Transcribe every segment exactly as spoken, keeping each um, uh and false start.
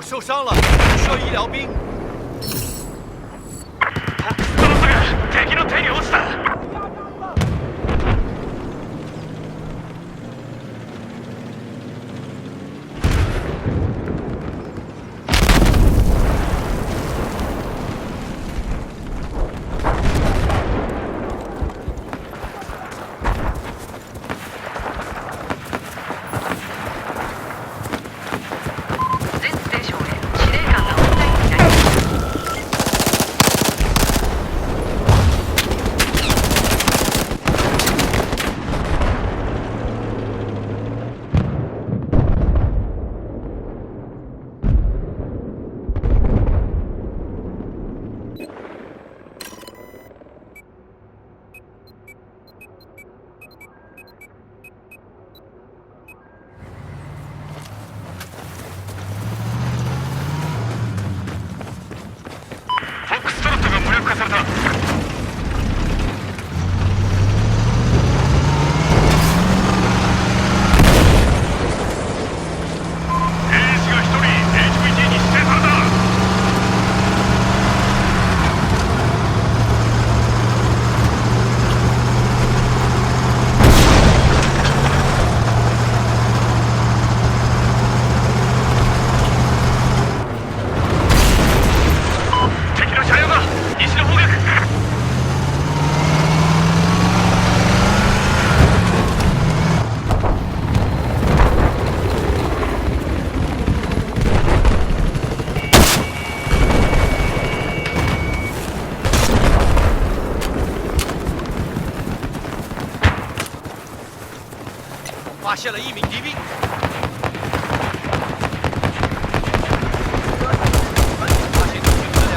受伤了，需要医疗兵。 全ステーションへ司令官がオンラインになりました。 フォックストロットが無力化された。 兵士が一人 エイチブイティー に指定された。 敵の車両が西の方角。 发现了一名敌兵。发现敌军车辆。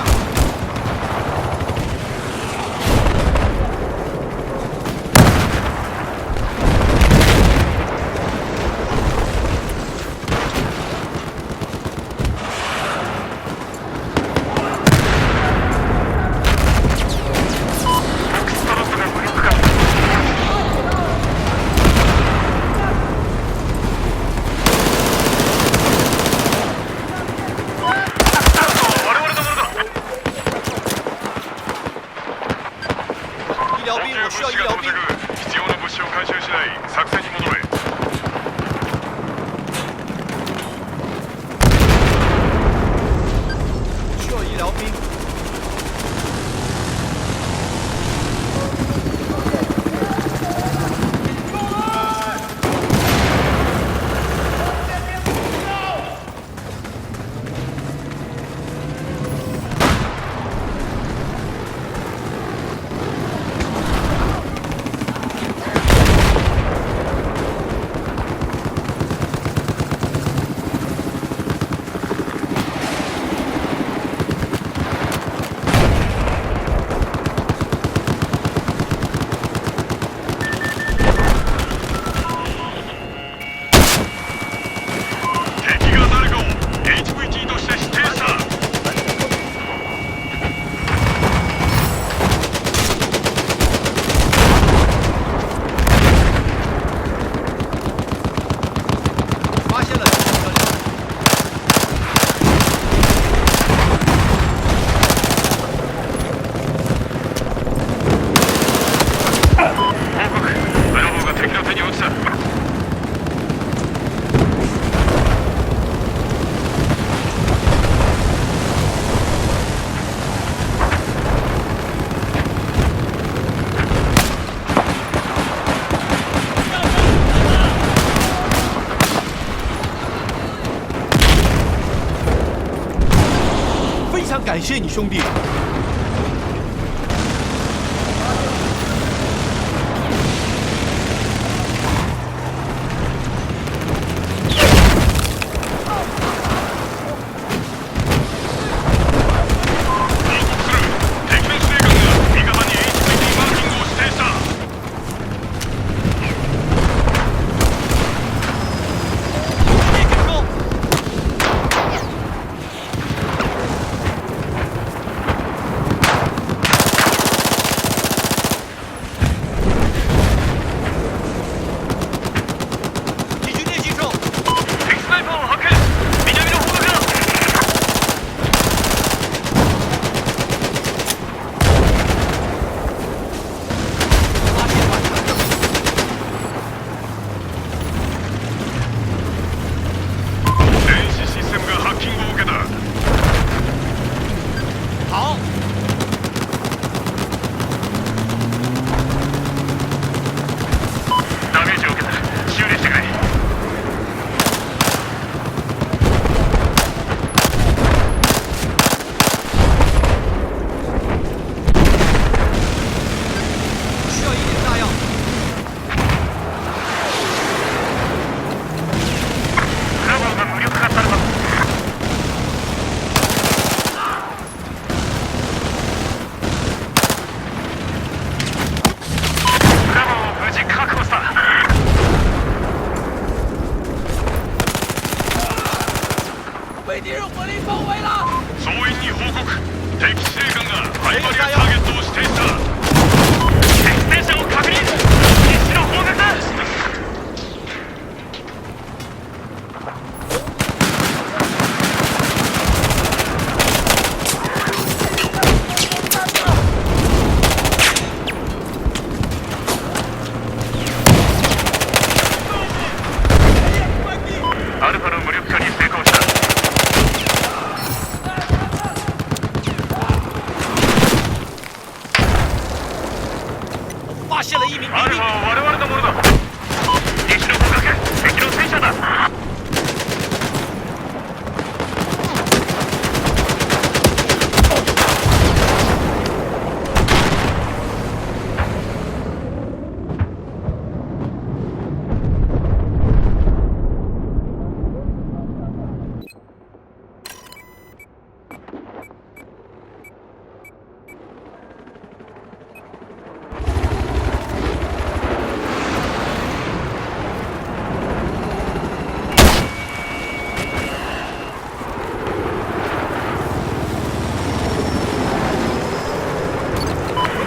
医療兵，我需要医疗兵。 必要な物資を回収しない。作戦に戻れ。 需要医疗兵。 敵が誰かを エイチブイティー として指定した。 報告。ブラボーが敵の手に落ちた。 非常感谢你，兄弟。 敵の司令官が味方に エイチブイティー マーキングを指定した。 敵我々のものだ。西の方角、敵の戦車だ。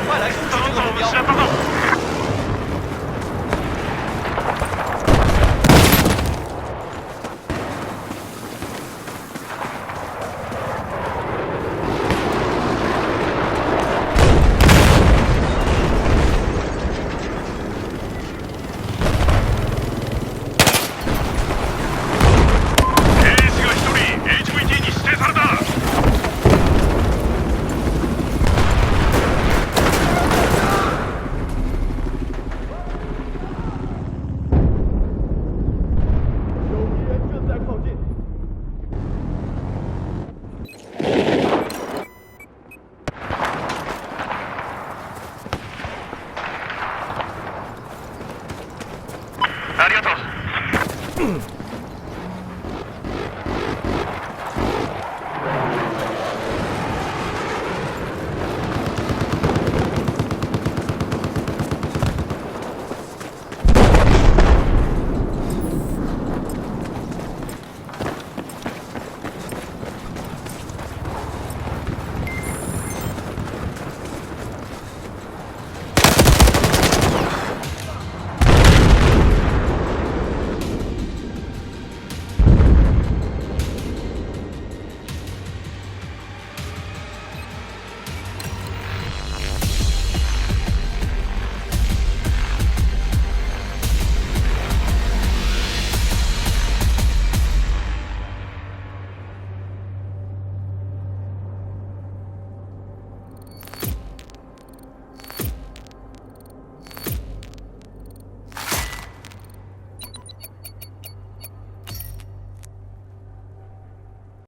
快来攻击这个目标。